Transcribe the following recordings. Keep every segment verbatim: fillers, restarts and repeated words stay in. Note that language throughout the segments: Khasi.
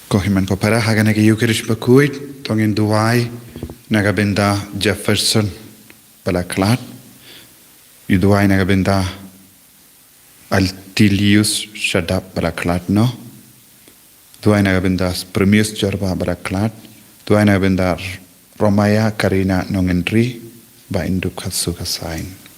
Ko hynmen ko para, ha kane ka Eucharist bakhuid to ngin duwai na ka bynta Jefferson ba la khlad. Ngi duwai na ka bynta Altilius Shadap ba la khlad noh. Duwai na ka bynta Promius Jorba ba la khlad. Duwai na ka bynta Romaya Karina Nongynrih ba in dup khatsu khatsain.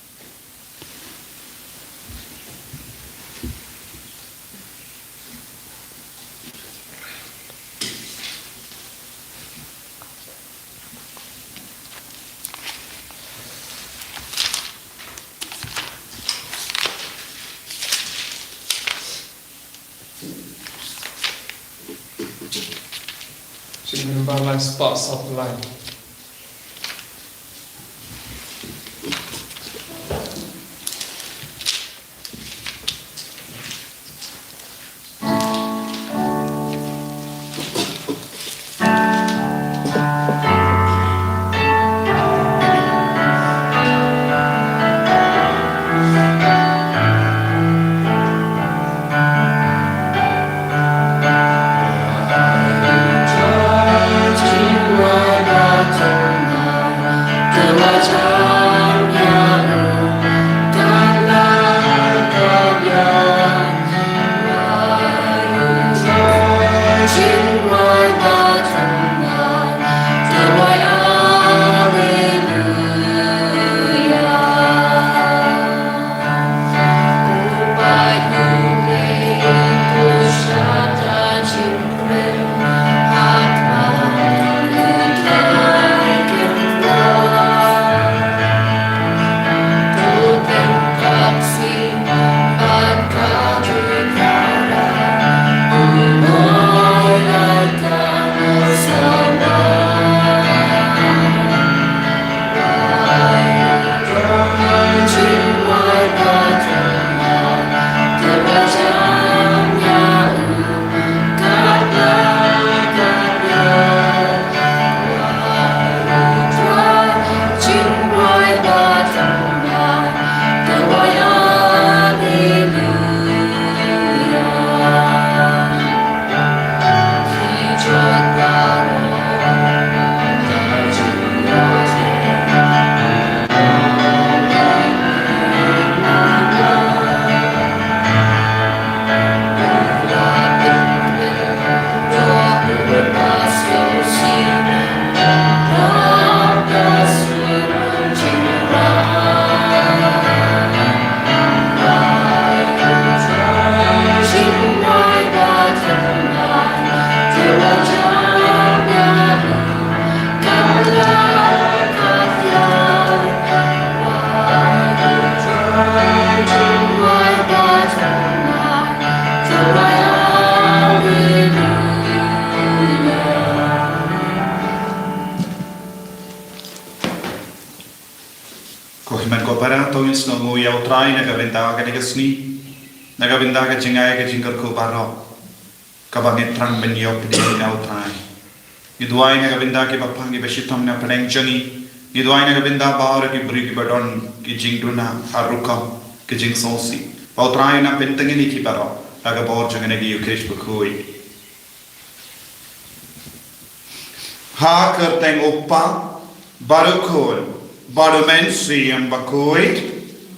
Shin ba lai spot sop lai. Ko hynmen ko para, to ngin sngewnguh ïa U Trai na ka bynta kane ka sngi, na ka bynta ka jingai ka jingkyrkhu baroh kaba ngi thrang ban ïoh pdiang na U Trai. Ngi duwai na ka bynta kiba pang kiba shitom na pdeng jong ngi. Ngi duwai na ka bynta baroh ki briew kiba don ki jingduna ha rukom ki jingsngewsih. Ba U Trai un pyntngen ïa ki baroh ha ka bor jong kane ka Eucharist bakhuid. Ha ka kyrteng U Kpa bad U Khun bad U Mynsiem Bakhuid.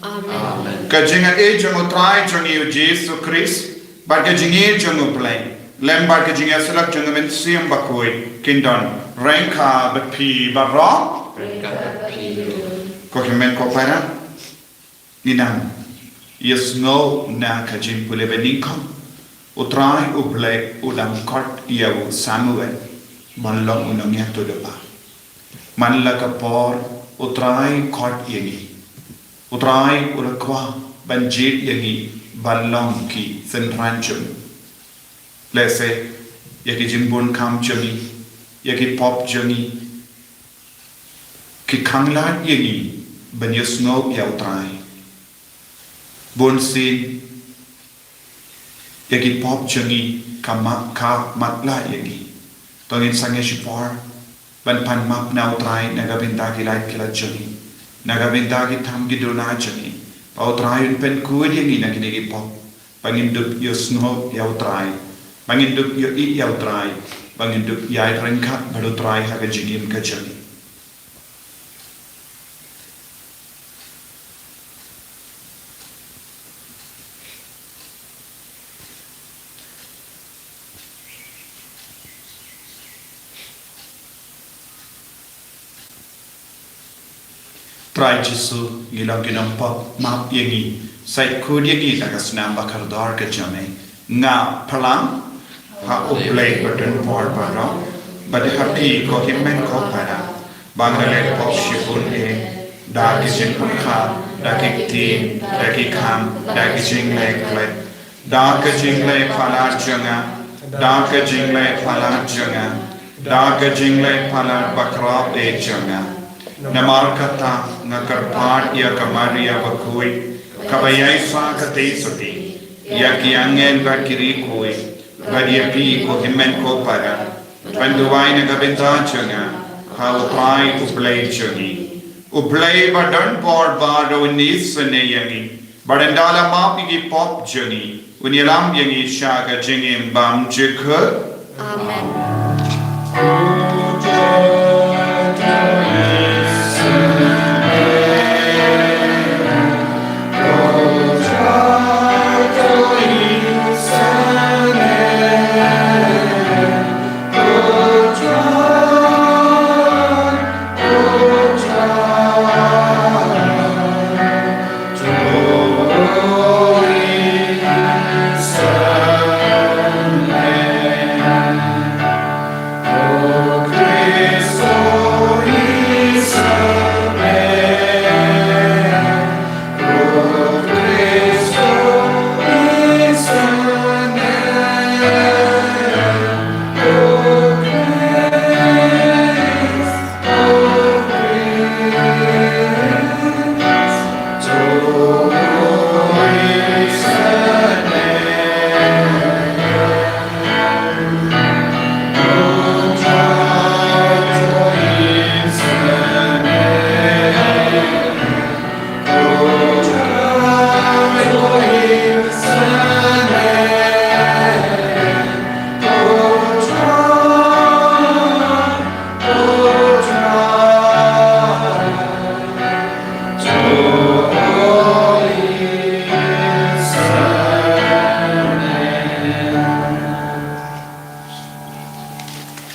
Amen. Ka jingïeit jong U Trai jong ngi U Jisu Khrist bad ka jingïeit jong U Blei, lem bad ka jingïasyllok jong U Mynsiem Bakhuid kin don ryngkat bad phi baroh. Ryngkat bad phi. Ko hynmen ko para, ngin ïa sngew na ka jingpule ba nyngkong. U Trai U Blei u dang khot ïa u Samuel ban long u nongïathuhlypa. Man la ka por U Trai u khot ïa ngi. U Trai u la kwah ban jied ïa ngi ban long ki synran jong u. Lehse ïa ki jingbun kam jong ngi, ïa ki pop jong ngi, ki khanglad ïa ngi ban ïasngew ïa U Trai. Bunsien ïa ki pop jong ngi ka ma-, ka matlah ïa ngi. To ngin sangeh shipor ban pan map na U Trai na ka bynta ki lait ki lait jong ngi, na ka bynta ki tham ki duna jong ngi, ba U Trai un pynkhuid ïa ngi na kine ki pop, ba ngin dup ïasngew ïa U Trai Ba ngin dup ïohi ïa U Trai, ba ngin dup ïai ryngkat bad U Trai ha ka jingim ka jong ngi. Trai Jisu, ngi long ki nongpop, map ïa ngi, sa khuid ïa ngi da ka snam ba kordor ka jong me. Nga pyrshang ha U Blei badonbor baroh, bad ha phi ko hynmen ko para, ba nga la pop shibun eh, da ki jingpyrkhat, da ki ktien, da ki kam, da ki jingleh klet, da ka jingleh palat jong nga, da ka jingleh palat jong nga, da ka jingleh palat bakhraw eh jong nga. Namar kata nga kyrpad ïa ka Maria bakhuid, kaba ïaishah katei shatei, ïa ki angel bad ki riewkhuid, bad ïa phi ko hynmen ko para, ban duwai na ka bynta jong nga ha U Trai U Blei jong ngi. U Blei badonbor baroh un isynei ïa ngi, bad ynda la map ïa ki pop jong ngi, un ïalam ïa ngi sha ka jingim bymjukut. Amen.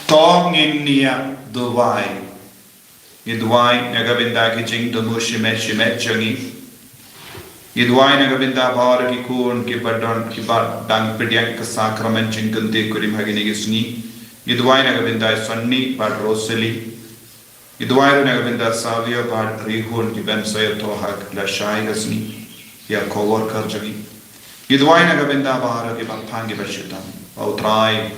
To ngin ïa duwai. Ngi duwai na ka bynta ki jingthmu shimet shimet jong ngi. Ngi duwai na ka bynta baroh ki khun kiba don, kiba dang pdiang ka sakramen jingkynthei kurim ha kine ki sngi. Ngi duwai na ka bynta Sonny bad Rosalie. Ngi duwai ruh na ka bynta Savio bad Rihun kiban sa ïathoh ha lashai ka sngi ïa ka worker jong ngi. Ngi duwai na ka bynta baroh kiba phang kiba shitom. Ba U Trai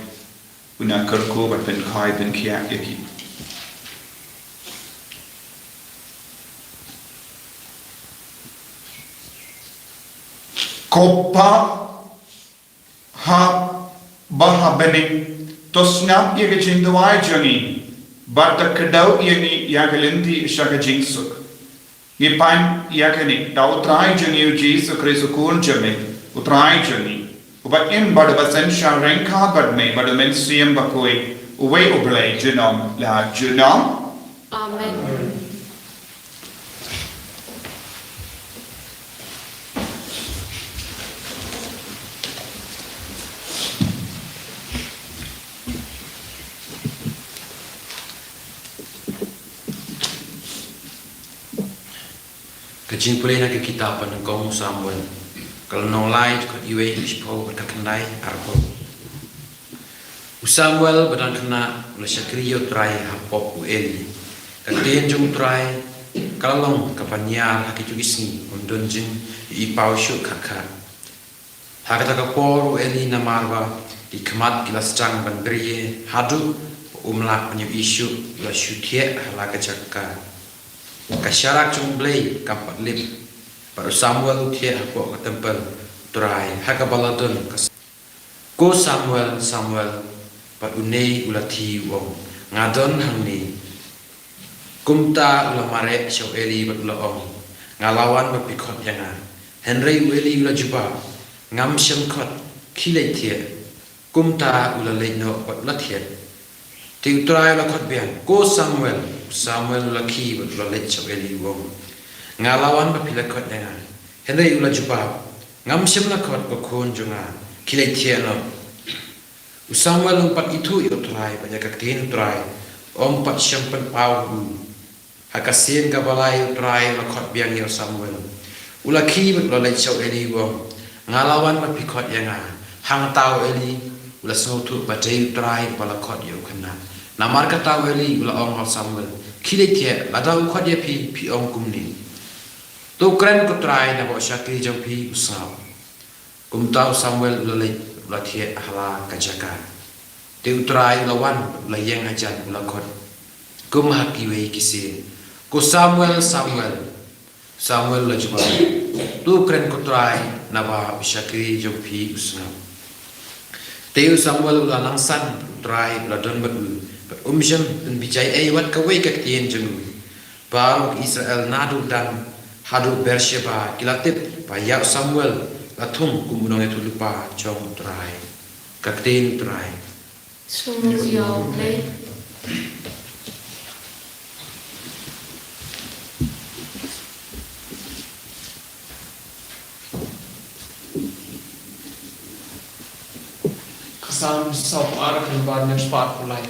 un ïa kyrkhu bad pynkhuid pynkhiah ïa ki. Ko Pa, ha, ba ha bneng, to sngap ïa ka jingduwai jong ngi, bad to kdew ïa ngi ïa ka lynti sha ka jingsuk. Ngi pan ïa kane da U Trai jong ngi U Jisu Khrist U Khun jong me, U Trai jong ngi, uba im bad uba synshar ryngkat bad me bad U Mynsiem Bakhuid, uwei U Blei junom la junom. Amen. Ka jingpule na ka kitab ba nyngkong u Samuel, ka lynnong lai, dkhot iwei, shiphew bad ka khyndai, arphew. U Samuel ba dang khynnah u la shakri ïa U Trai ha pop u Eli. Ka ktien jong U Trai ka la long kaba ñiar ha kito ki sngi, ym don jingïohi paw shuh khat khat. Ha kata ka por u Eli namar ba ki khmat ki la sdang ban brie haduh ba um lah ban ïohi shuh, u la shu thiah ha la ka jaka. Ka sharak jong U Blei kam pat lip, bad u Samuel u thiah hapoh ka templ U Trai ha kaba la don ka Ko Samuel, Samuel, bad une u la thiah u ong, Nga don hangne. Kumta u la mareh sha u Eli bad u la ong, Nga la wan ba phi khot ïa nga. Hynrei u Eli u la jubab, Ngam shym khot, khie leit thiah. Kumta u la leit noh bad u la thied. Te U Trai u la khot biang, "Ko Samuel." U Samuel u la khie bad u la leit sha u Eli, u ong, "Nga la wan ba phi la khot ïa nga." Hynrei u la jubab, "Ngam shym la khot, ko khun jong nga, khie leit thiah noh." U Samuel um pat ithuh ïa U Trai bad ïa ka ktien U Trai, um pat shym pynpaw ïa u. Ha ka sien kaba lai U Trai u la khot biang ïa u Samuel. U la khie bad u la leit sha u Eli, u ong, "Nga la wan ba phi khot ïa nga." Hangta u Eli u la sngewthuh ba dei U Trai uba la khot ïa u khynnah. Namar kata u Eli u la ong ha u Samuel, "Khie leit thiah, lada u khot ïa phi, phi ong kumne, 'To kren ko Trai, naba u shakri jong phi u sngap.'" Kumta u Samuel u la leit, u la thiah ha la ka jaka. Te U Trai u la wan, u la ïeng hajan, u la khot kum ha kiwei ki sien, "Ko Samuel, Samuel." Samuel u la jubab, "To kren ko Trai, naba u shakri jong phi u sngap." Te u Samuel u la nang san, U Trai u la don bad u, bad um shym pynbishar ei ei wat kawei ka ktien jong u. Baroh ki Israel naduh Dan haduh Beersheba ki la tip ba ïa u Samuel la thung kum u nongïathuhlypa jong U Trai. Ka ktien U Trai. Sngewbha ïa U Blei. Ka Salm sawphew ar, ka lynnong ba nyngkong, spah phew lai.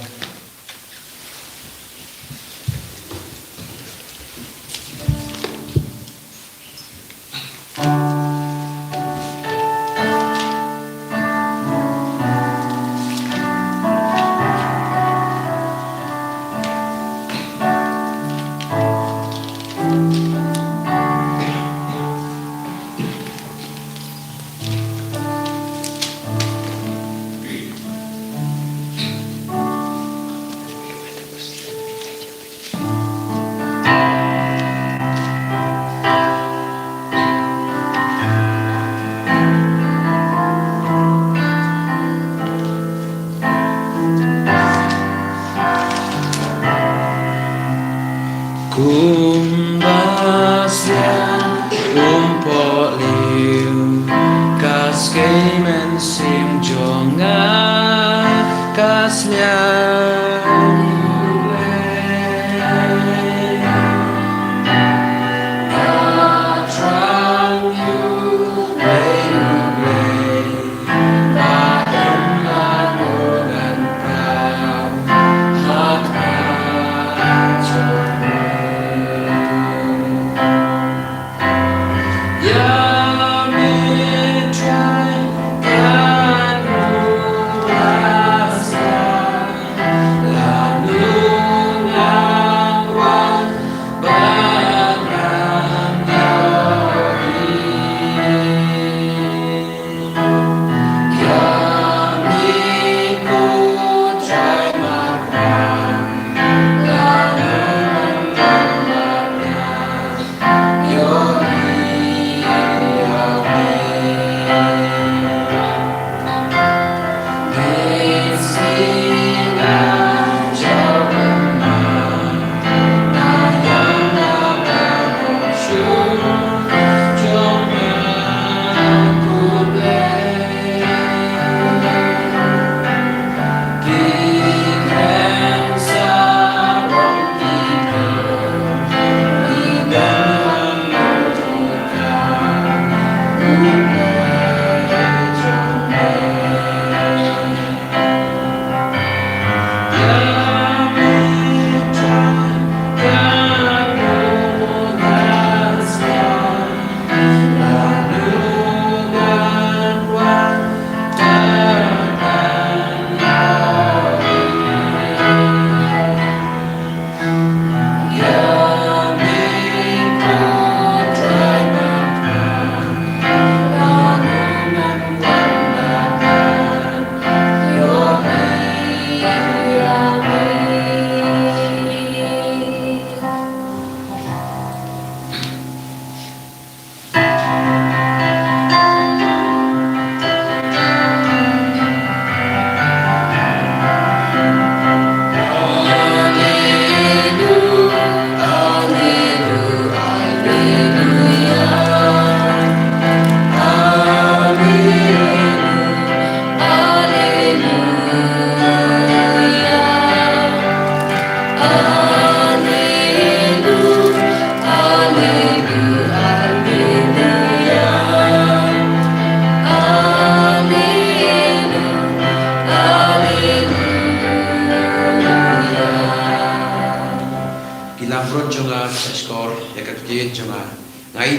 Kumba sliang um pohliew, ka skei mynsiem jong nga ka sliang.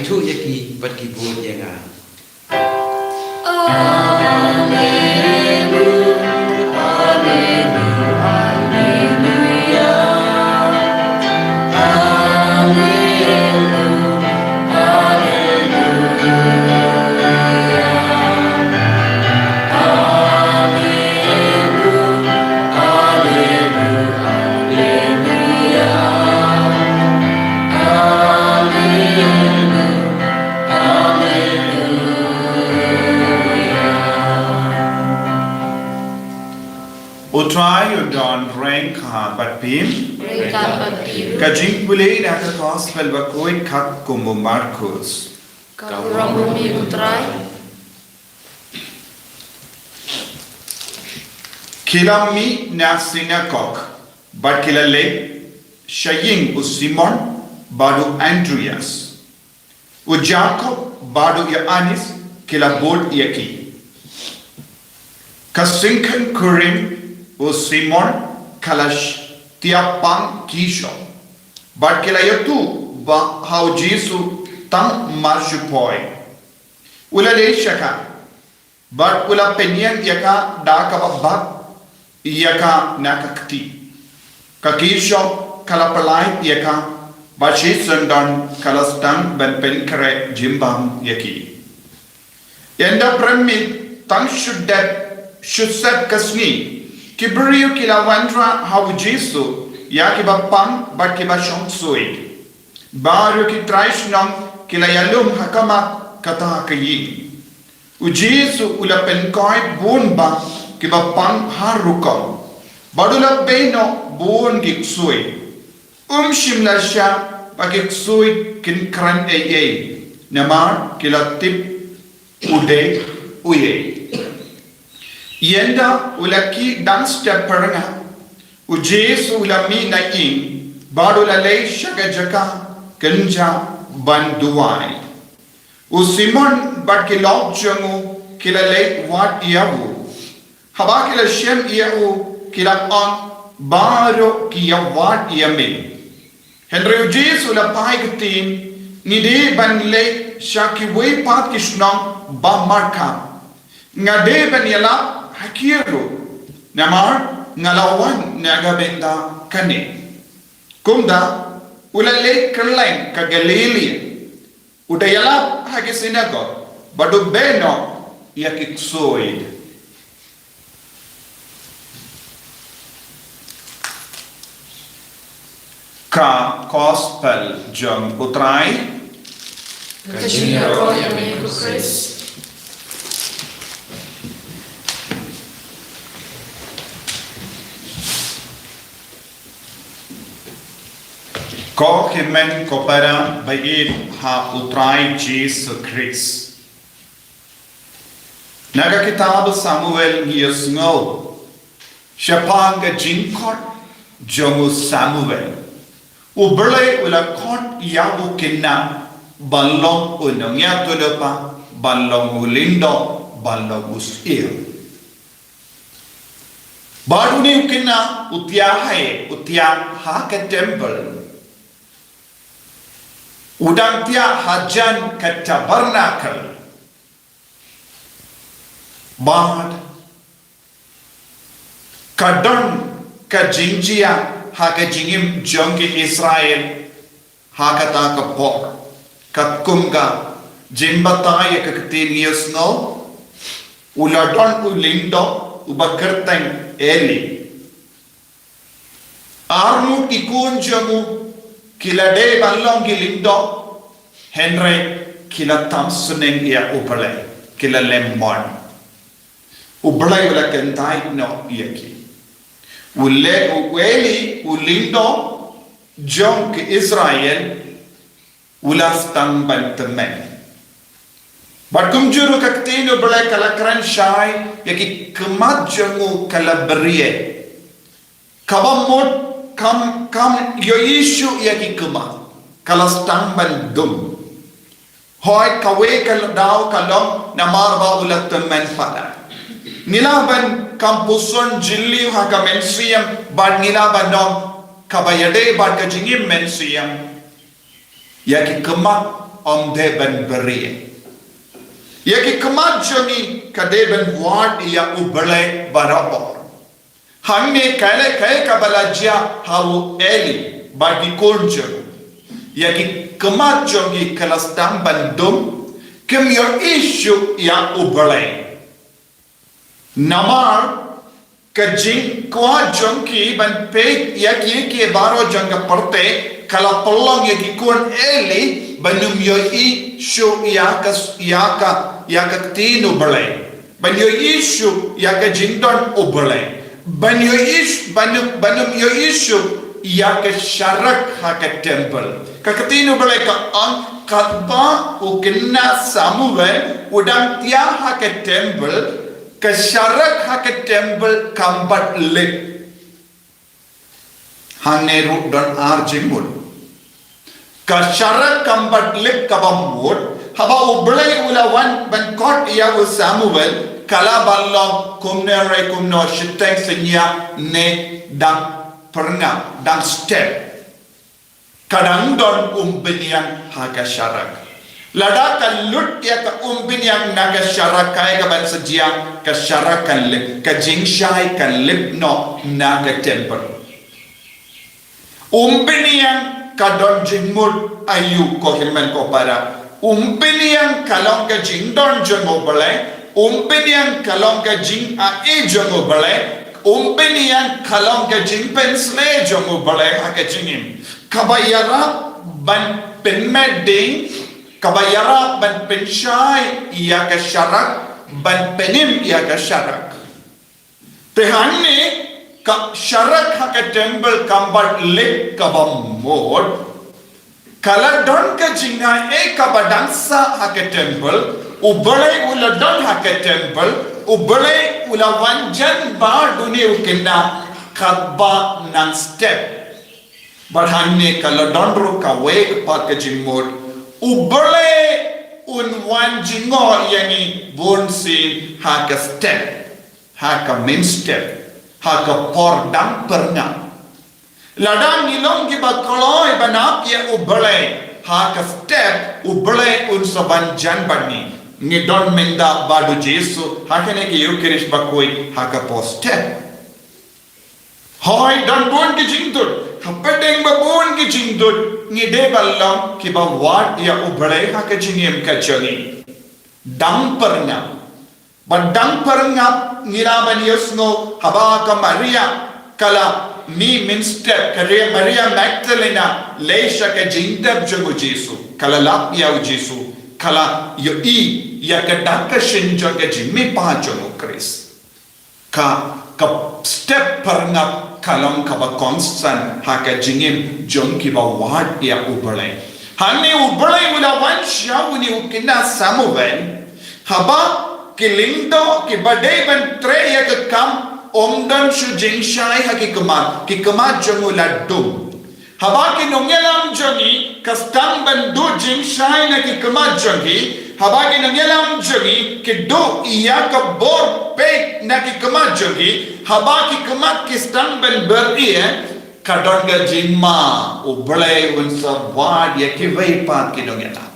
Ïathuh ïa ki bad ki bud ïa nga. U Trai u don ryngkat bad phi. Ryngkat bad phi. Ka jingpule na ka Gospel bakhuid katkum u Markus. Ka burom ïa u Trai. Ki la mih na synagog bad ki la leit sha ïing u Simon bad u Andreas. U Jakob bad u Ïoannis ki la bud ïa ki. Ka syngkhan kurim u Simon ka la shtiah pang ki shong, bad ki la ïathuh ba ha u Jisu tang mar shu poi. U la leit sha ka bad u la pynïeng ïa ka da kaba bat ïa ka na ka kti. Ka ki shong ka la pynlait ïa ka, bad shisyndon ka la sdang ban pynkhreh jingbam ïa ki. Ynda prem miet tang shu dep shu set ka sngi, ki briew ki la wanrah ha u Jisu ïa kiba pang bad kiba shong suid. Baroh ki trai shnong ki la ïalum ha khmat kata ka ïing. U Jisu u la pynkoit bun bha kiba pang ha rukom, bad u la bei noh bun ki ksuid. Um shym la shah ba ki ksuid kin kren ei ei, namar ki la tip u dei u ei. Ynda u la kiew dang step pyrngah, u Jisu u la mih na ïing bad u la leit sha ka jaka kynjah ban duwai. U Simon bad ki lok jong u ki la leit wad ïa u. Haba ki la shem ïa u, ki la ong, "Baroh ki ïa wad ïa me." Hynrei u Jisu u la phai ktien, "Ngi dei ban leit sha kiwei pat ki shnong ba markhap. Nga dei ban ïalap ha ki ruh, namar nga la wan na ka bynta kane." Kumta u la leit kylleng ka Galilaia. U da ïalap ha ki synagog bad u bei noh ïa ki ksuid. Ka Gospel jong u Trai. Ka jingïaroh ïa me ko Khrist. Ko hynmen ko para ba ïeit ha u Trai Jisu Khrist. Na ka kitab Samuel ngi ïohsngew shaphang ka jingkhot jong u Samuel. U Blei u la khot ïa u kynnoh ban long u nongïathuhlypa, ban long u lyngdoh, ban long u syiem. Bad une u kynnoh u thiah, u thiah ha ka temple. U dang thiah hajan ka tabernacle. Bad ka don ka jingjia ha ka jingim jong ki Israel. Ha kata ka por, katkum ka jingbatai ïa ka ktien ngi ïohsngew, u la don u lyngdoh uba kyrteng Eli. Arngut ki khun jong u ki la dei ban long ki lyngdoh, hynrei ki la tam sneng ïa u Blei, ki la lem mon. U Blei u la kyntait noh ïa ki. U le u Eli u lyngdoh jong ki Israel u la sdang ban tymmen. Bad kumjuh ruh ka ktien u Blei ka la kren shai ïa ki khmat jong u ka la bria. Kaba mut kam, kam ïohi shuh ïa ki khmat, ka la sdang ban dum. Hooid kawei ka daw ka long namar ba u la tymmen pat. Ngi lah ban kam puson jylliew ha ka mynsiem bad ngi lah ban ong kaba ïadei bad ka jingim mynsiem. Ïa ki khmat ym dei ban byrngem. Ïa ki khmat jong ngi ka dei ban wad ïa U Blei barabor. Hangne ka leh kaei kaba la jia ha u Eli bad ki khun jong u. Ïa ki khmat jong ki ka la sdang ban dum, kim ïohi shuh ïa U Blei. Namar ka jingkwah jong ki ban peit ïa ki, ki baroh jong ka pyrthei ka la pynlong ïa ki khun Eli ban ym ïohi shuh ïa ka, ïa ka, ïa ka ktien U Blei. Ban ïohi shuh ïa ka jingdon U Blei. Ban ïohi sh-, ban ym, ban ym ïohi shuh ïa ka sharak ha ka temple. Ka ktien U Blei ka ong katba u khynnah Samuel u dang thiah ha ka temple, ka sharak ha ka temple kam pat lip. Hangne ruh don ar jingmut. Ka sharak kam pat lip kaba mut, haba U Blei u la wan ban khot ïa u Samuel, ka la ban long kumne re kumno, shiteng synñia ne dang pyrngap, dang step. Ka dang don umbynñiang ha ka sharak. Lada ka lut ïa ka umbynñiang na ka sharak, kaei kaban sa jia? Ka sharak kan lip, ka jingshai kan lip noh na ka temple. Umbynñiang ka don jingmut aïu ko hynmen ko para. Umbynñiang ka long ka jingdon jong U Blei. Umbynñiang ka long ka jingai jong U Blei. Umbynñiang ka long ka jingpynshlei jong U Blei ha ka jingim. Kaba ïarap ban pynmih ding, kaba ïarap ban pynshai ïa ka sharak, ban pynim ïa ka sharak. Te hangne ka sharak ha ka temple kam pat lip kaba mut. Ka la don ka jingai kaba dang sah ha ka temple, U Blei u la don ha ka temple, U Blei u la wan jan bad une u khynnah katba nang step. Bad hangne ka la don ruh kawei pat ka jingmut. U Blei un wan jngoh ïa ngi bunsien ha ka step, ha ka mynstep, ha ka por dang pyrngap. Lada ngi long kiba kloi ban ap ïa U Blei ha ka step, U Blei un sa wan jan bad ngi. Ngi don mynta bad U Jisu ha kane ka Eukharist bakhuid ha ka por step. Hooid, don bun ki jingdud, hapdeng ba bun ki jingdud ngi dei ban long kiba wad ïa U Blei ha ka jingim ka jong ngi. Dang pyrngap. Bad dang pyrngap ngi lah ban ïohsngew haba ka Maria ka la mih mynstep, ka Maria Magdalena leit sha ka jingtep jong U Jisu, ka la lap ïa U Jisu, ka la ïohi ïa ka dak ka shin jong ka jingmihpat jong U Khrist. Ka, ka step pyrngap ka long kaba kongsan ha ka jingim jong kiba wad ïa U Blei. Hangne U Blei u la wan sha une u khynnah Samuel, haba ki lyngdoh kiba dei ban trei ïa ka kam, ym don shuh jingshai ha ki khmat, ki khmat jong u la dum. Haba ki nongïalam jong ngi ki sdang ban duh jingshai na ki khmat jong ki, haba ki nongïalam jong ngi ki duh ïa ka bor peit na ki khmat jong ki, haba ki khmat ki sdang ban byrngem, ka don ka jingma, U Blei un sa wad ïa kiwei pat ki nongïalam.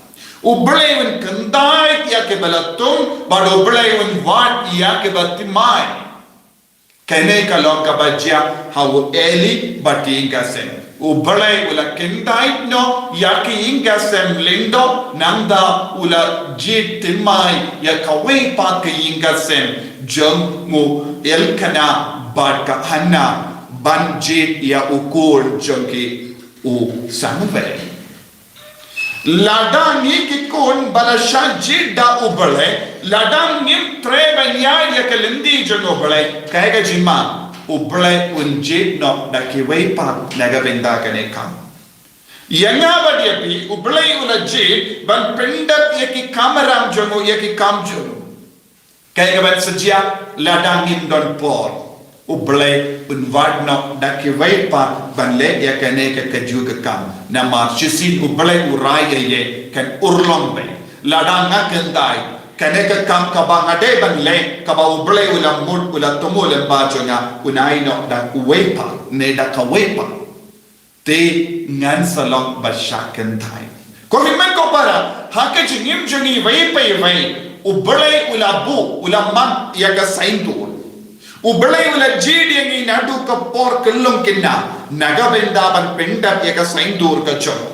U Blei un kyntait ïa kiba la tung, bad U Blei un wad ïa kiba thymmai. Kane ka long kaba jia ha u Eli bad ki ïing ki sem. U Blei u la kyntait noh ïa ki ïing ki sem lyngdoh, nangta u la jied thymmai ïa kawei pat ka ïing ki sem jong u Elkanah bad ka Hannah ban jied ïa u khun jong ki u Samuel. Lada ngi ki khun ba la shah jied da U Blei, lada ngim trei ban ïaid ïa ka lynti jong U Blei, kaei ka jingma? U Blei un jied noh da kiwei pat na ka bynta kane ka kam. Ïa nga bad ïa phi, U Blei u la jied ban pyndep ïa ki kamram jong u, ïa ki kam jong u. Kaei kaban sa jia lada ngim don por? U Blei un wad noh da kiwei pat ban leh ïa kane ka kajuh ka kam. Namar shisien U Blei u rai ïa ïa kan urlong beit. Lada nga kyntait, kane ka kam kaba nga dei ban leh, kaba U Blei u la mut, u la thmu lyngba jong nga, un ai noh da uwei pat ne da kawei pat. Te ngan sa long ba shah kyntait. Ko hynmen ko para, ha ka jingim jong ngi iwei pa iwei, U Blei u la buh, u la mad ïa ka saindur. U Blei u la jied ïa ngi naduh ka por khyllung khynnah, na ka bynta ban pyndap ïa ka saindur ka jong u.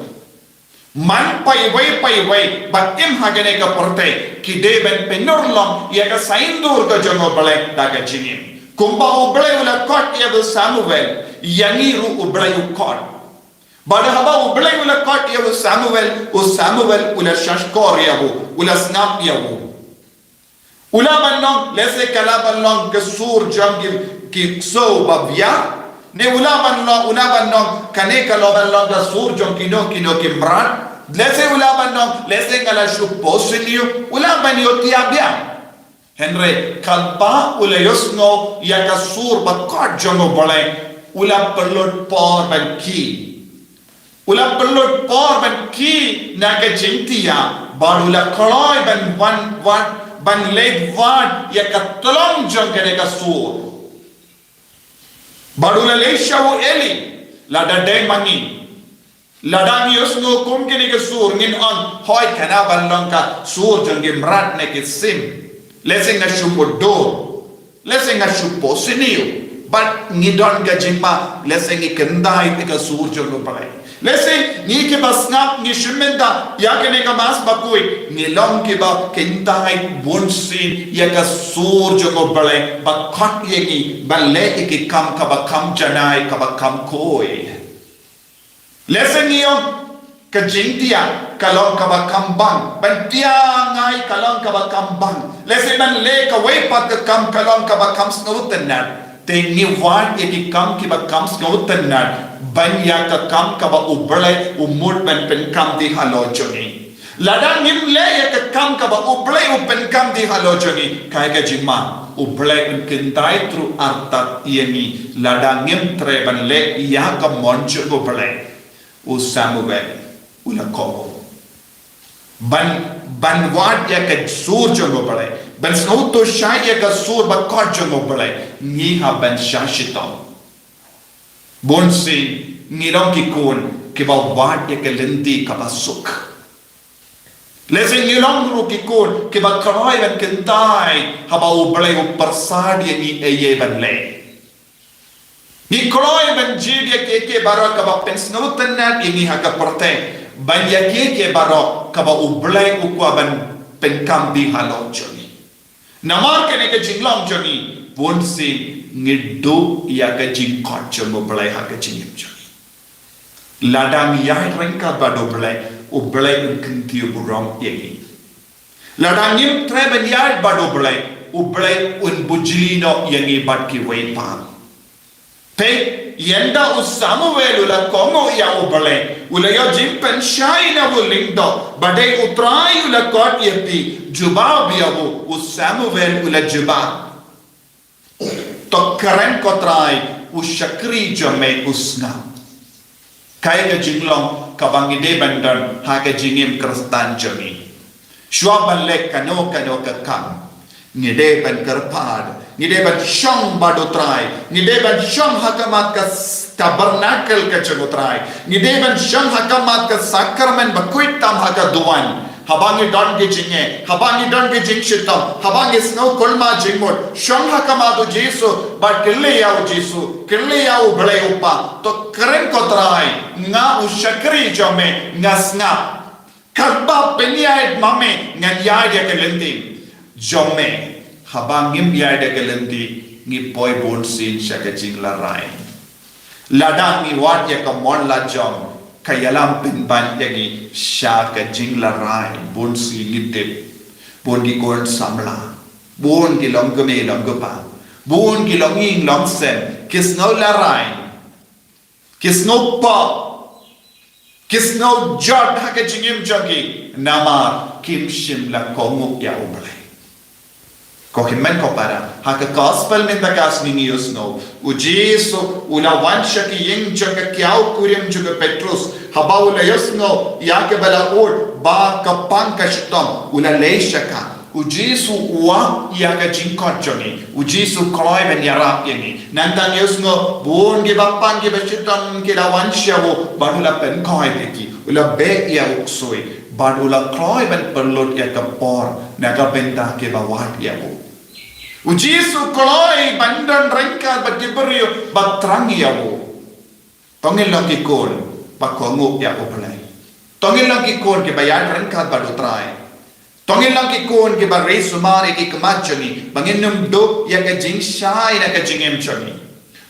Man pa iwei pa iwei ba im ha kane ka pyrthei ki dei ban pynurlong ïa ka saindur ka jong U Blei da ka jingim. Kumba U Blei u la khot ïa u Samuel, ïa ngi ruh U Blei u khot. Bad haba U Blei u la khot ïa u Samuel, u Samuel u la shahshkor ïa u, u la sngap ïa u. U la ban long, lehse ka la ban long ka sur jong ki, ki ksew ba biang. Ne u la ban long, u la ban long, kane ka la ban long ka sur jong kino kino ki mrad. Lehse u la ban long, lehse nga la shu pos ïa u, u la ban ïoh ïa biang. Hynrei katba u la ïohsngew ïa ka sur ba khot jong U Blei, u la pynlut por ban khie. U la pynlut por ban khie na ka jingthiah, bad u la kloi ban wan, wan, ban leit wad ïa ka tyllong jong kane ka sur. Bad u la leit sha u Eli, lada dei ma ngi, lada ngi ïohsngew kum kine ki sur ngin ong, hooid, ka la ban long ka sur jong ki mrad ne ki sim. Lehse nga shu mutdur. Lehse nga shu pos ïa u. Bad ngi don ka jingma, lehse ngi kyntait ïa ka sur jong U Blei. Lehse ngi kiba sngap ngi shu mynta ïa kane ka Mass Bakhuid, ngi long kiba kyntait bunsien ïa ka sur jong U Blei ba khot ïa ngi ban leh ïa ki kam kaba kham janai, kaba kham khuid. Lehse ngi ong ka jingthiah ka long kaba kham bang, ban thiah ngai ka long kaba kham bang. Lehse ban leh kawei pat ka kam ka long kaba kham sngewtynnad. Te ngi wad ïa ki kam kiba kham sngewtynnad ban ïa ka kam kaba U Blei u mut ban pynkham dih halor jong ngi. Lada ngim leh ïa ka kam kaba U Blei u pynkham dih halor jong ngi, kaei ka jingma? U Blei un kyntait ruh artat ïa ngi lada ngim treh ban leh ïa ka mon jong U Blei. U Samuel u la kohnguh ban, ban wad ïa ka sur jong U Blei, ban sngewthuh shai ïa ka sur ba khot jong U Blei. Ngi hap ban shah shitom. Bunsien ngi long ki khun kiba wad ïa ka lynti kaba suk. Lehse ngi long ruh ki khun kiba kloi ban kyntait haba U Blei u pyrsad ïa ngi ei ei ban leh. Ngi kloi ban jied ïa kiei kiei baroh kaba pynsngewtynnad ïa ngi ha ka pyrthei ban ïa kiei kiei baroh kaba U Blei u kwah ban pynkham dih halor jong ngi. Namar kane ka jinglong jong ngi, bunsien ngi duh ïa ka jingkhot jong U Blei ha ka jingim jong ngi. Lada ngi ïaid ryngkat bad U Blei, U Blei un kyntiew burom ïa ngi. Lada ngim treh ban ïaid bad U Blei, U Blei un bujli noh ïa ngi bad kiwei pat. Peit, ynda u Samuel u la kohnguh ïa U Blei, u la ïoh jingpynshai na u lyngdoh, ba dei U Trai u la khot ïa phi, jubab ïa u, u Samuel u la jubab. To kren ko Trai, u shakri jong me u sngap. Kaei ka jinglong kaba ngi dei ban don ha ka jingim Khristan jong ngi? Shuwa ban leh kano kano ka kam, ngi dei ban kyrpad, ngi dei ban shong bad U Trai, ngi dei ban shong ha khmat ka s-, tabernacle ka jong U Trai, ngi dei ban shong ha khmat ka sakramen bakhuid tam ha ka duwan. Haba ngi don ki jingeh, haba ngi don ki jingshitom, haba ngi sngew kulmar jingmut, shong ha khmat U Jisu bad kylli ïa U Jisu, kylli ïa U Blei U Kpa, to kren ko Trai, nga u shakri jong me, nga sngap. Katba pynïaid ma me ngan ïaid ïa ka lynti jong me. Haba ngim ïaid ïa ka lynti, ngi poi bunsien sha ka jinglarai. Lada ngi wad ïa ka mon la jong, ka ïalam pynban ïa ngi sha ka jinglarai. Bunsien ngi tip, bun ki khun samla, bun ki longkmie longkpa, bun ki longïing longsem, ki sngew larai, ki sngew pop, ki sngew jot ha ka jingim jong ki, namar kim shym la kohnguh ïa U Blei. Ko hynmen ko para, ha ka gospel mynta ka sngi ngi ïohsngew, U Jisu u la wan sha ka ïing jong ka kiaw kurim jong ka Petrus, haba u la ïohsngew ïa kaba la ud ba ka pang ka shitom, u la leit sha ka. U Jisu u wad ïa ka jingkhot jong ngi. U Jisu u kloi ban ïarap ïa ngi. Nangta ngi ïohsngew bun kiba pang kiba shitom ki la wan sha u bad u la pynkhiah ïa ki. U la beh ïa u ksuid, bad u la kloi ban pynlut ïa ka por na ka bynta kiba wad ïa u. U Jisu u kloi ban don ryngkat bad ki briew ba thrang ïa u. To ngin long ki khun ba kohnguh ïa U Blei. To ngin long ki khun kiba ïaid ryngkat bad U Trai. To ngin long ki khun kiba ri sumar ïa ki khmat jong ngi, ba ngin ym dup ïa ka jingshai na ka jingim jong ngi.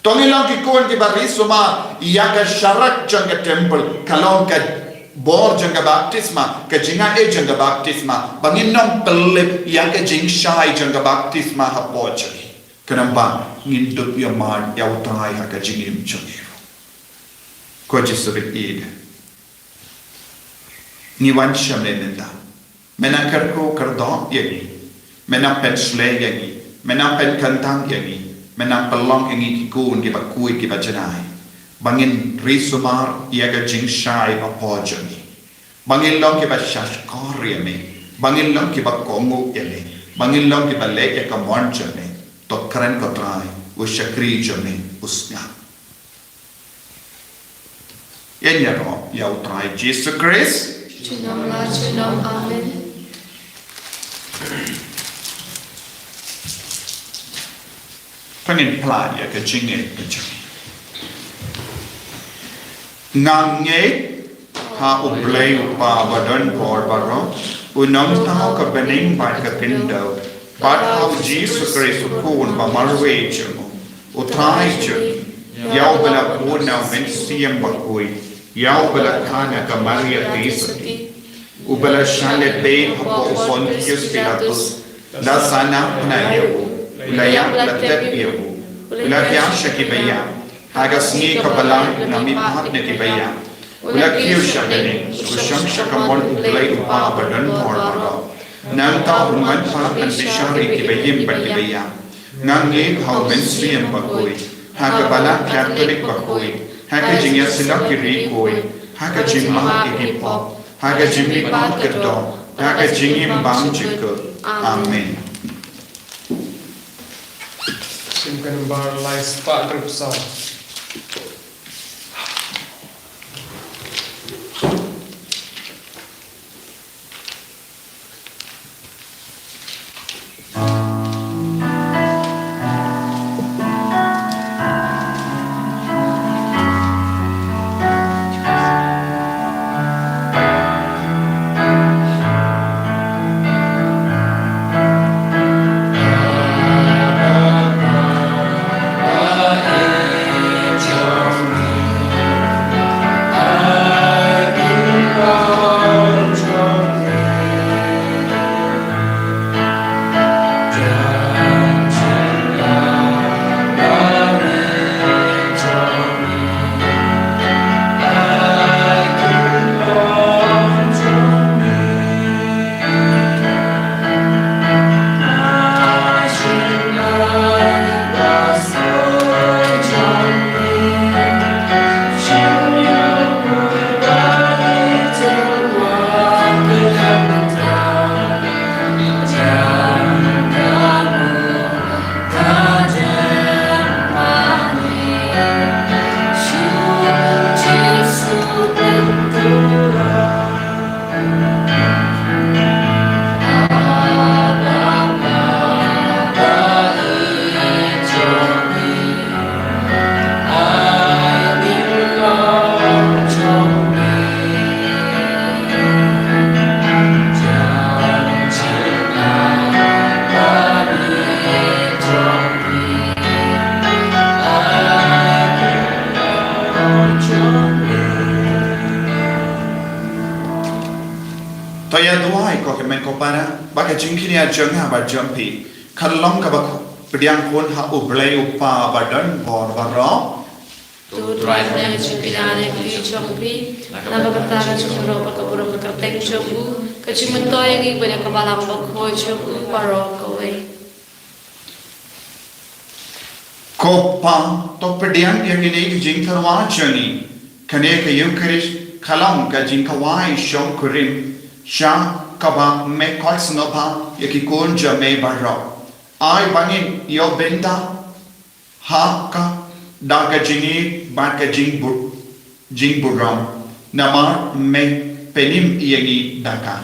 To ngin long ki khun kiba ri sumar ïa ka sharak jong ka temple, ka long ka bor jong ka baptisma, ka jingaiei jong ka baptisma, ba ngin ym pynlip ïa ka jingshai jong ka baptisma hapoh jong ngi. Khnang ba ngin dup ïa mar ïa U Trai ha ka jingim jong ngi. Ko Jisu ba ïeit, ngi wan sha me mynta. Me nang kyrkhu kyrdoh ïa ngi. Me nang pynshlei ïa ngi. Me nang pynkyntang ïa ngi. Me nang pynlong ïa ngi ki khun kiba khuid kiba janai, ba ngin ri sumar ïa ka jingshai hapoh jong ngi. Ba ngin long kiba shahshkor ïa me. Ba ngin long kiba kohnguh ïa me. Ba ngin long kiba leh ïa ka mon jong me. To kren ko Trai, u shakri jong me u sngap. Ïa ngi ïaroh ïa U Trai Jisu Khrist. Junom la junom. Amen. To ngin phla ïa ka jingngeit ka jong ngi. Nga ngeit ha U Blei U Kpa ba don bor baroh, u nongthaw ka bneng bad ka khyndew, bad ha U Jisu Khrist u Khun ba marwei jong u, U Trai jong ngi, ïa uba la bun na U Mynsiem Bakhuid, ïa uba la kha na ka Maria Theisotti, uba la shah lehbeiñ hapoh u Pontius Pilatus, la sahnarphna ïa u, u la ïap, la tep ïa u, u la thiah sha ki baïap, ha ka sngi kaba lai u la mihpat na ki baïap, u la kiew sha bneng, u shong sha kamon U Blei U Kpa ba don bor baroh. Nangta un wan pat ban bishar ïa ki baïing bad ki baïap. Nga ngeit ha U Mynsiem Bakhuid, ha ka Balang Katholik bakhuid, ha ka jingïasyllok ki riewkhuid, ha ka jingmap ïa ki pop, ha ka jingmihpat kyrdoh, ha ka jingim bymjukut. Amen. Shim ka nambar lai spah hynriew saw. To ïa duwai ko hynmen ko para, ba ka jingkñia jong nga bad jong phi kan long kaba pdiang khun ha U Blei U Kpa ba don bor baroh. To Trai, pdiang jingkñia ïa ki jong phi na ka bynta ka jingïaroh bad ka burom ka kyrteng jong u, ka jingmyntoi ïa ngi bad ïa ka Balang Bakhuid jong u baroh kawei. Ko Pa, to pdiang ïa kine ki jingtyrwa jong ngi. Kane ka Eukharist ka long ka jingkhawai shongkurim sha kaba me khot sngewbha ïa ki khun jong me baroh. Ai ba ngin ïoh bynta ha ka da ka jingïeit bad ka jingbur-, jingburom. Namar me pynim ïa ngi da ka.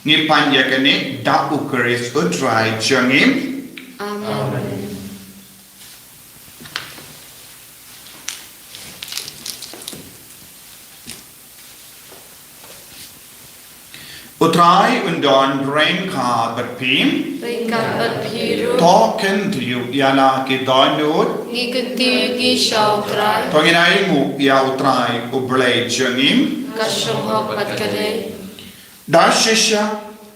Ngi pan ïa kane da U Khrist U Trai jong ngi. Amen. U Trai un don ryngkat bad phi. Ryngkat bad phi ruh. To kyntiew ïa la ki dohnud. Ngi kyntiew ngi sha U Trai. To ngin ainguh ïa U Trai U Blei jong ngi. Ka shong hok bad ka dei. Da shisha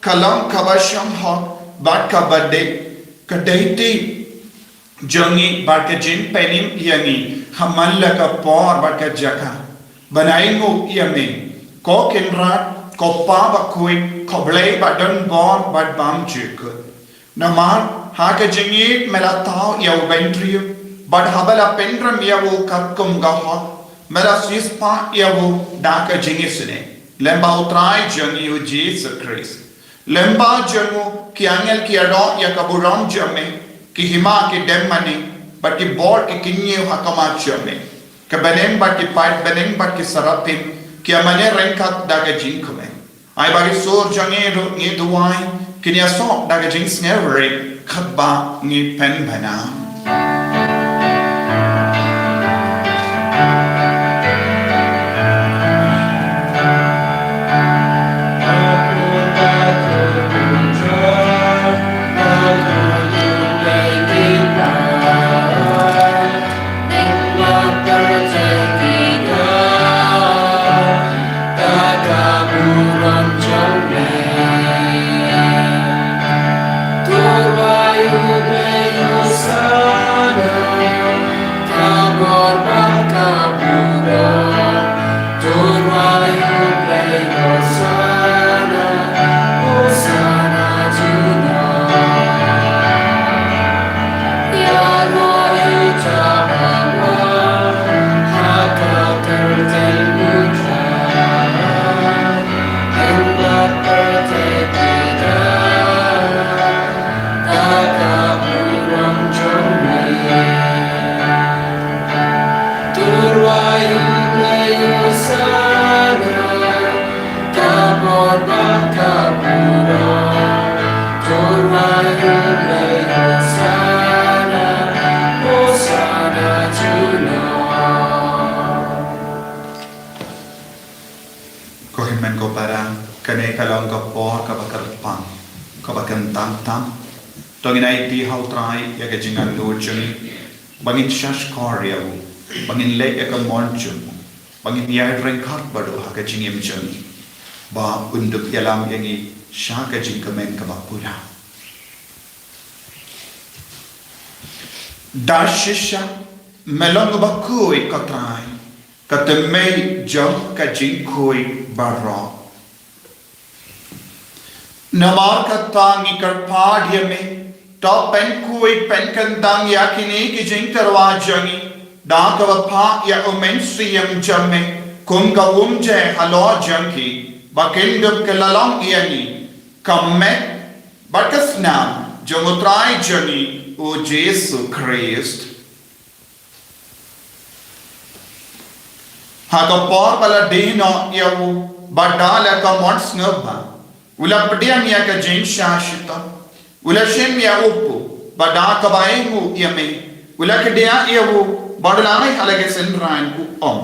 ka long kaba shong hok bad kaba dei, ka dei ti jong ngi bad ka jingpynim ïa ngi ha man la ka por bad ka jaka. Ban ainguh ïa me, ko Kynrad, ko Pa bakhuid, ko Blei ba don bor bad bymjukut. Namar ha ka jingïeit me la thaw ïa u Bynriew, bad haba la pynrem ïa u katkum ka hok, me la siewspah ïa u da ka jingisynei lyngba U Trai jong ngi U Jisu Khrist. Lyngba jong u ki angel ki ïaroh ïa ka burom jong me, ki hima ki dem mane, bad ki bor ki kynñiew ha khmat jong me. Ki bneng bad ki paid bneng bad ki serapim ki ïa mane ryngkat da ka jingkmen. Ai ba ki sur jong ngi ruh, ngi duwai, kin ïasoh da ka jingsngewrit katba ngi pynbna. Ko hynmen ko para, kane ka long ka por kaba kyrpang, kaba kyntang tam. To ngin aiti ha U Trai ïa ka jingangnud jong ngi, ba ngin shahshkor ïa u, ba ngin leh ïa ka mon jong u, ba ngin ïaid ryngkat bad u ha ka jingim jong ngi, ba un dup ïalam ïa ngi sha ka jingkmen kaba pura. Da shisha me long uba khuid, ko Trai, ka tymmen jong ka jingkhuid baroh. Namar kata ngi kyrpad ïa me, to pynkhuid pynkyntang ïa kine ki jingtyrwa jong ngi da kaba phah ïa U Mynsiem jong me kum ka umjer halor jong ki, ba kin dup ka la long ïa ngi ka met bad ka snam jong U Trai jong ngi U Jisu Khrist. Ha ka por ba la die noh ïa u, bad da la ka mon sngewbha, u la pdiang ïa ka jingshah shitom, u la shim ïa u kpu, bad da kaba ainguh ïa me, u la kdiah ïa u, bad u la ai ha la ki synran, u ong: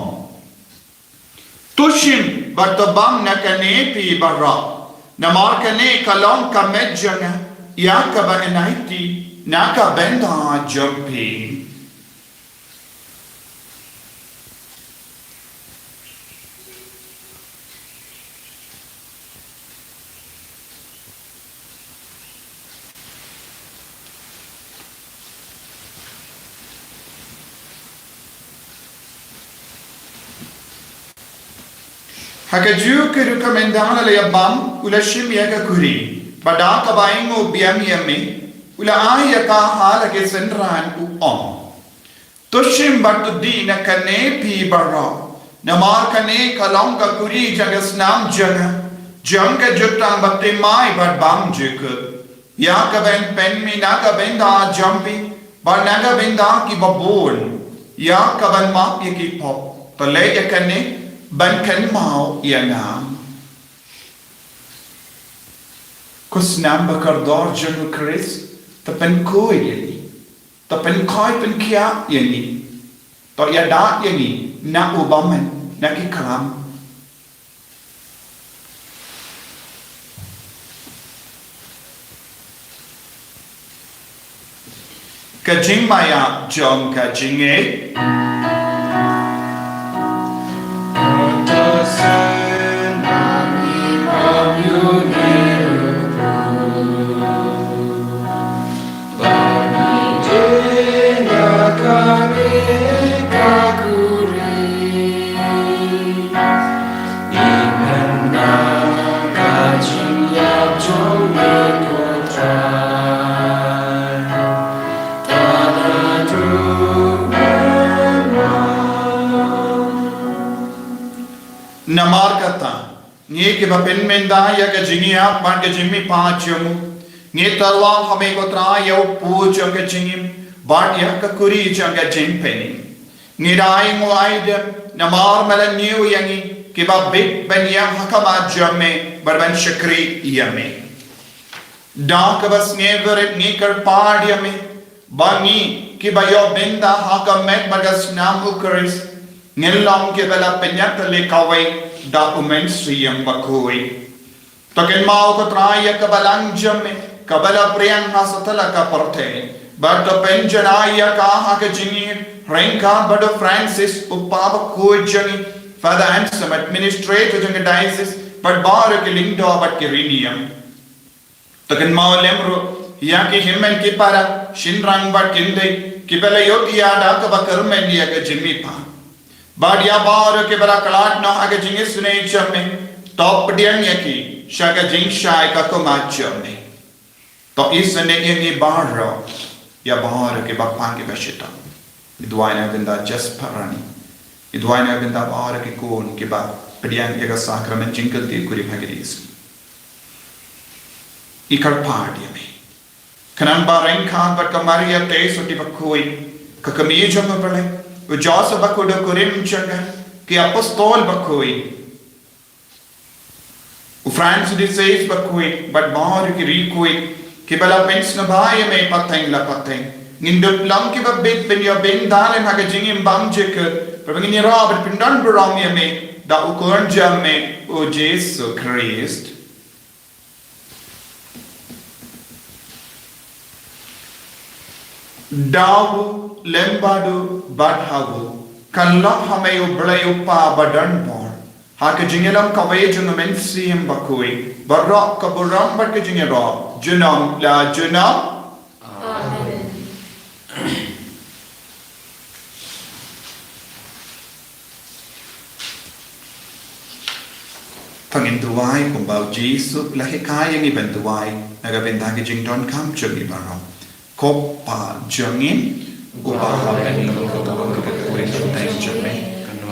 To shim bad to bam na kane phi baroh, namar kane ka long ka met jong nga, ïa kaba yn aiti na ka bynta jong phi. Ha kajuh ka rukom, ynda la ïa bam, u la shim ïa ka khuri, bad da kaba ainguh biang ïa me, u la ai ïa ka ha la ki synran, u ong: To shim bad to dih na kane phi baroh, namar kane ka long ka khuri jong ka snam jong nga, jong ka jutang baptisma bad bymjukut, ïa kaban pynmih na ka bynta jong phi bad na ka bynta kiba bun, ïa kaban map ïa ki pop. To leh ïa kane ban kynmaw ïa nga. Ko snam ba kordor jong u Khrist, to pynkhuid ïa ngi, to pynkhuid pynkhiah ïa ngi, to ïada ïa ngi na u bymman, na ki khlam. Ka jingmaïa jong ka jingngeit. Namar kata, ngi kiba pynmynda ïa ka jingïap bad ka jingmihpat jong u, ngi tyrwa ha me ko Trai ïa u pud jong ka jingim bad ïa ka kuri jong ka jingpynim. Ngi dei ngi aidem namar me la ñiew ïa ngi kiba bit ban ïeng ha khmat jong me bad ban shakri ïa me. Da kaba sngewrit ngi kyrpad ïa me ba ngi kiba ïoh bynta ha ka met bad ka snam u Khrist, ngin long kiba la pynïatylli kawei da u Mynsiem Bakhuid. To kynmaw ko Trai ïa ka balang jong me kaba la pdiang ha satlak ka pyrthei, bad to pynjanai ïa ka ha ka jingïeit ryngkat bad u Francis u Papa bakhuid jong ngi, Father Anselm, administrator jong ka diocese, bad baroh ki lyngdoh bad ki riewniam. To kynmaw lem ruh ïa ki hynmen ki para, shynrang bad kynthei kiba la ïoh ïada kaba kyrmen ïa ka jingmihpat. Bad ïa baroh kiba la khlad noh ha ka jingisynei jong me, to pdiang ïa ki sha ka jingshai ka khmat jong me. To isynei ïa ngi baroh, ïa baroh kiba pang kiba shitom. Ngi duwai na ka bynta Jasper Rani. Ngi duwai na ka bynta baroh ki khun kiba pdiang ïa ka sakramen jingkynthih kurim ha kine ki sngi. Ngi kyrpad ïa me. Khnang ba ryngkat bad ka Maria Theisotti bakhuid, ka kmie jong u Blei, u Joseph bakhuid u kurim jong ka, ki apostol bakhuid, u Francis de Sales bakhuid, bad baroh ki riewkhuid kiba la pynsngewbha ïa me pateng la pateng, ngin dup long kiba bit ban ïoh bynta lem ha ka jingim bymjukut, bad ba ngin ïaroh bad pyndonburom ïa me da u Khun jong me u Jisu Khrist. Da u, lem bad u, bad ha u, kan long ha me U Blei U Kpa badonbor, ha ka jingïalam kawei jong u Mynsiem Bakhuid, baroh ka burom bad ka jingïaroh junom la junom. Amen. To ngin duwai kumba u Jisu u la hikai ïa ngi ban duwai na ka bynta ki jingdonkam jong ngi baroh. Ko Kpa jong ngi uba ha bneng, ka bynta ka jong me,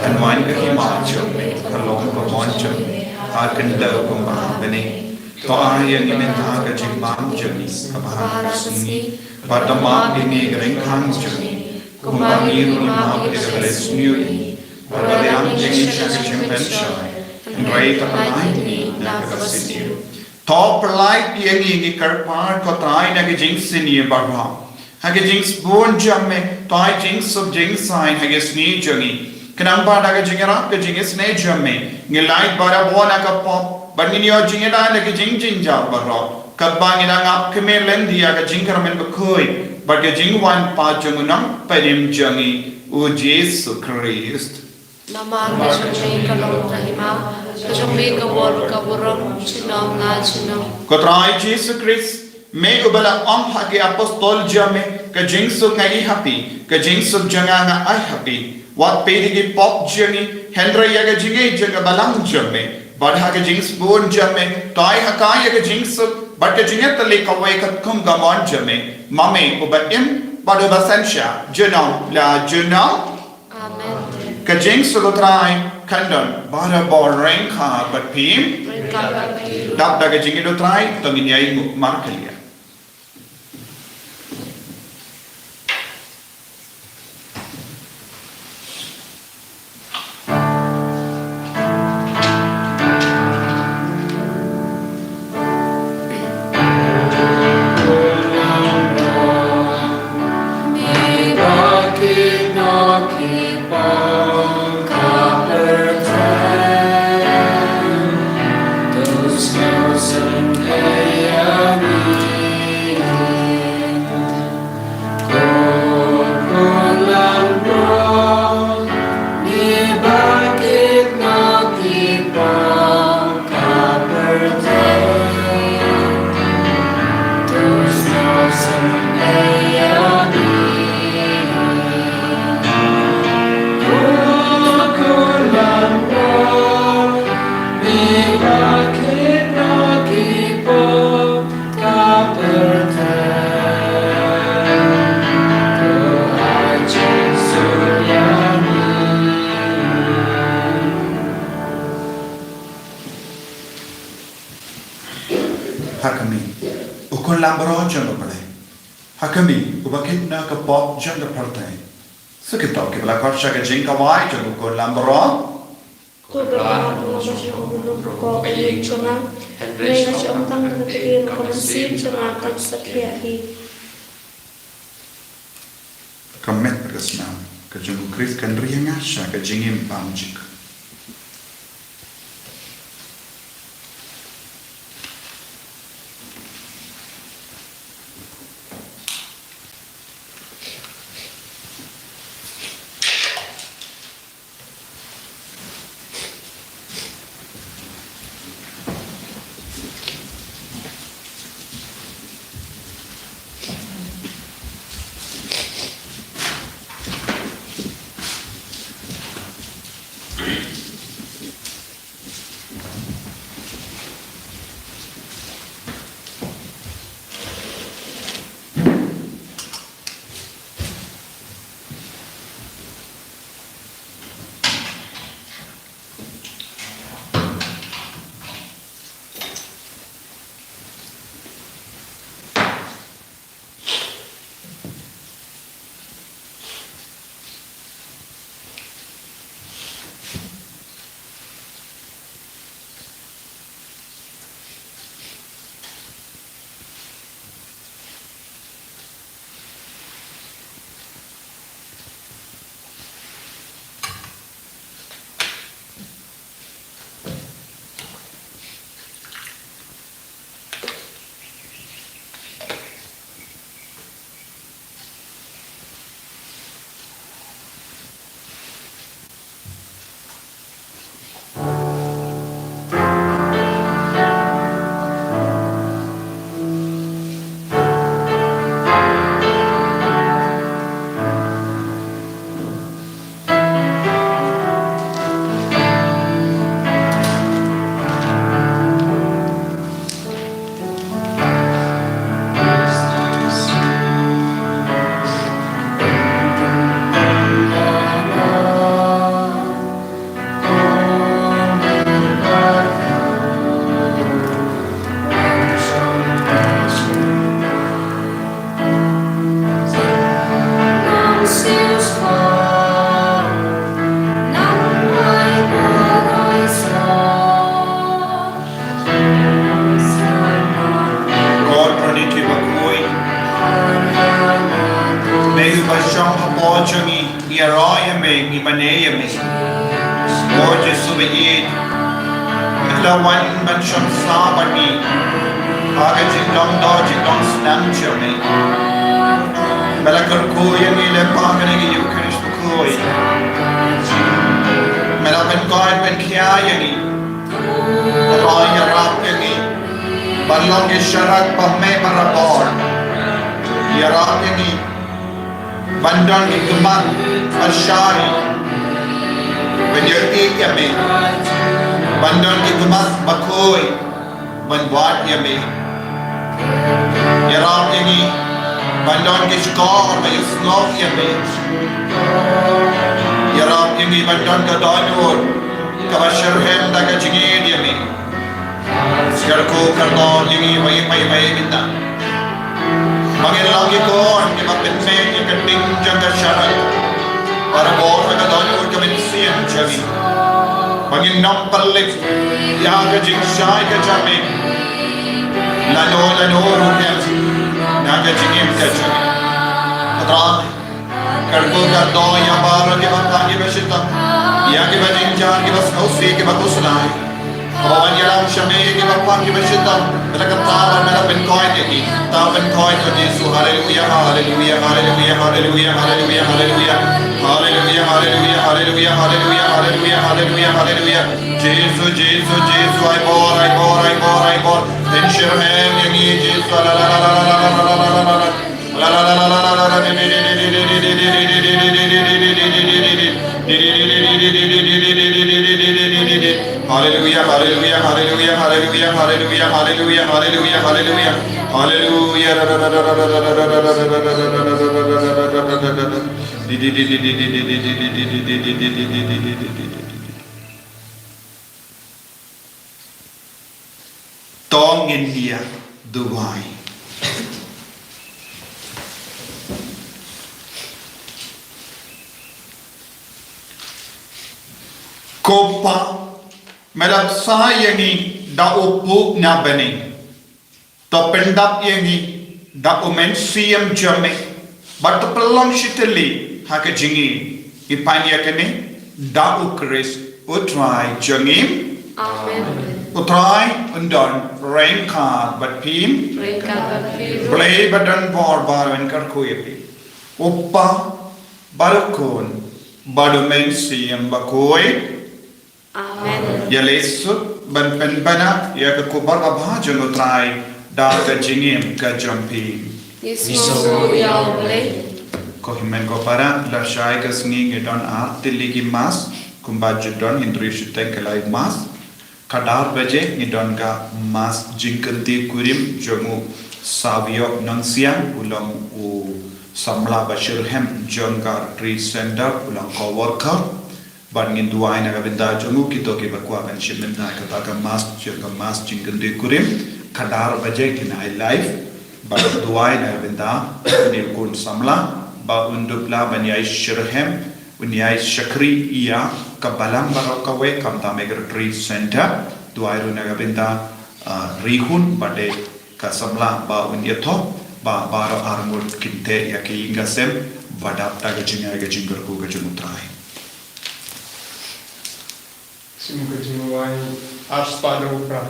kan wan ka hima jong me, kan long ka mon jong me ha ka khyndew kumba ha bneng. To ai ïa ngi mynta ka jingbam jong ngi kaba ha ka sngi, bad to map ïa ngi ki ryngkang jong ngi, kumba ngi ruh ngi map ïa kiba leh sniew ïa ngi, bad to ïa ngi sha ka jingpynshoi, hynrei to pyllait ïa ngi na kaba sniew. To pyllait ïa ngi, ngi kyrpad ko Trai, na ka jingsniew baroh. Ha ka jingsbun jong me, to ai jingsuk jingsaiñ ha ka sngi jong ngi, khnang ba da ka jingïarap ka jingisynei jong me, ngin lait barabor na ka pop, bad ngin ïoh jingïada na ki jingjynjar baroh, katba ngi dang ap khmih lynti ïa ka jingkyrmen bakhuid bad ka jingwan pat jong u Nongpynim jong ngi, u Jisu Khrist. Namar ka jong me ka long ka hima, ka jong me ka bor, ka burom junom la junom. Ko Trai Jisu Khrist, me uba la ong ha ki apostol jong me, ka jingsuk nga ai ha phi, ka jingsuk jong nga nga ai ha phi. Wat peit ïa ki pop jong ngi, hynrei ïa ka jingngeit jong ka balang jong me. Bad ha ka jingsbun jong me, to ai ha ka ïa ka jingsuk bad ka jingïatylli kawei katkum ka mon jong me, ma me uba im bad uba synshar junom la junom. Amen. Ka jingsuk u Trai kan don barabor ryngkat bad phi. Ryngkat bad phi. Dap da ka jingïeit u Trai, to ngin ïainguh markhlieh. baroh jong U Blei, ha ka mih uba kit na ka pop jong ka pyrthei. Sa kito kiba la khot sha ka jingkawei jong U Khun lambaroh. Ko Kpa, nga sngewbha ïa u lum ko ka ïing jong nga. Hynrei sngewbha tang ka ktien, ka mynsiem jong nga kan sa khiah hi. Ka met ka snam ka jong U Khrist kan ri ïa nga sha ka jingim bymjukut. Ko Trinity bakhuid, me uba shong hapoh jong ngi, ngi ïaroh ïa me, ngi mane ïa me. Ko Jisu ba ïeit, me la wan ban shong sah bad ngi ha ka jingdon doh jingdon snam jong me. Me la kyrkhu ïa ngi lyngba kane ka Eucharist bakhuid. Me la pynkoit pynkhia ïa ngi. Ko Trai, ïarap ïa ngi ban long ki sharak ba me barabor. Ïarap ïa ngi ban don ki khmat ba shai ban ïohi ïa me, ban don ki khmat bakhuid ban wad ïa me. Ïarap ïa ngi ban don ki shkor ba ïohsngew ïa me. Ïarap ïa ngi ban don ka dohnud kaba shitrhem da ka jingïeit ïa me. Kyrkhu kyrdoh ïa ngi, wei pa wei mynta, ba ngin long ki khun kiba pynmih ïa ka ding jong ka sharak, barabor ha ka dohnud ka mynsiem jong ngi. Ba ngin ym pynlip ïa ka jingshai ka jong me, lano lano ruh em na ka jingim ka jong ngi. Ko Trai, kyrkhu kyrdoh ïa baroh kiba phah kiba shitom, ïa kiba jynjar, kiba sngewsih, kiba khuslai. Haba wan ïalam sha me ïa kiba phah kiba shitom, me la kyntait bad me la pynkoit ïa ki. To pynkoit, ko Jisu. Haleluia, haleluia, haleluia, haleluia, haleluia, haleluia. Haleluia, haleluia, haleluia, haleluia, haleluia, haleluia, haleluia. Jisu, Jisu, Jisu, ai bor, ai bor, ai bor, ai bor. Pynshemphang ïa ngi, Jisu. La, la, la. Haleluia, haleluia, haleluia, haleluia, haleluia, haleluia, haleluia, haleluia, haleluia. Haleluia. To ngin ïa duwai. Ko Pa, me la bsa ïa ngi da u Pug na bneng. To pyndap ïa ngi da u Mynsiem jong me. Bad to pynlong shi tylli ha ka jingim. Ngi pan ïa kane da u Khrist u Trai jong ngi. Amen. U Trai un don ryngkat bad phi. Ryngkat bad phi. Blei ba don bor baroh un kyrkhu ïa phi. U Pa, bad u Khun, bad u Mynsiem Bakhuid. Amen. Ïa leit suk ban pynbna ïa ka khubor babha jong u Trai da ka jingim ka jong phi. Ngi sngewnguh ïa u Blei. Ko hynmen ko para, lashai ka sngi ngi don ar tylli ki mass, kumba ju don hynriew shiteng ki lai mass. Khatar baje ngi don ka mass jingkynti kurim jong u Savio Nongsiang, u long u samla ba shitrhem jong ka retreat center, u long ka worker. Bad ngin duwai na ka bynta jong u, kito kiba kwah ban shim bynta ïa kata ka mass, jong ka mass jingkynti kurim, khatar baje kin ai live. Bad duwai na ka bynta u dei u khun samla ba un dup lah ban ïai shitrhem, un ïai shakri ïa ka balang baroh kawei, khamtam ïa ka retreat center. Duwai ruh na ka bynta, ah, Rihun ba dei ka samla ba un ïathoh ba baroh arngut kin teh ïa ka ïing ka sem, ba dap da ka jingïaid ka jingkyrkhu ka jong u Trai. Sim ka jingduwai, ar spah da u pra.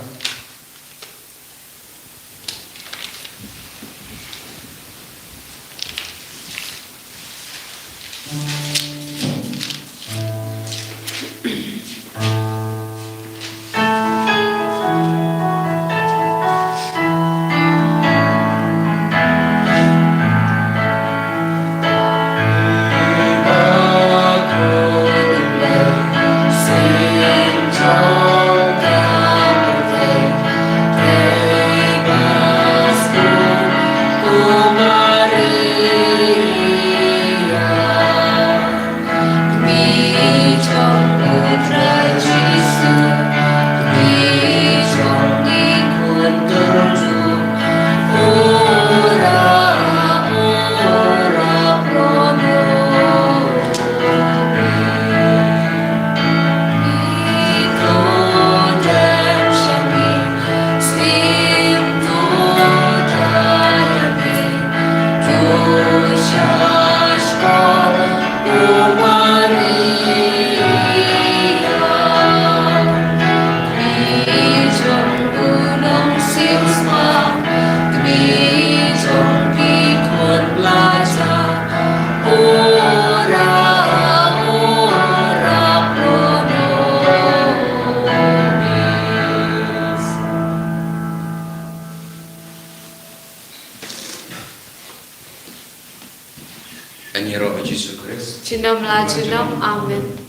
Ngi ïaroh ha Jisu Khrist. Junom la junom. Amen.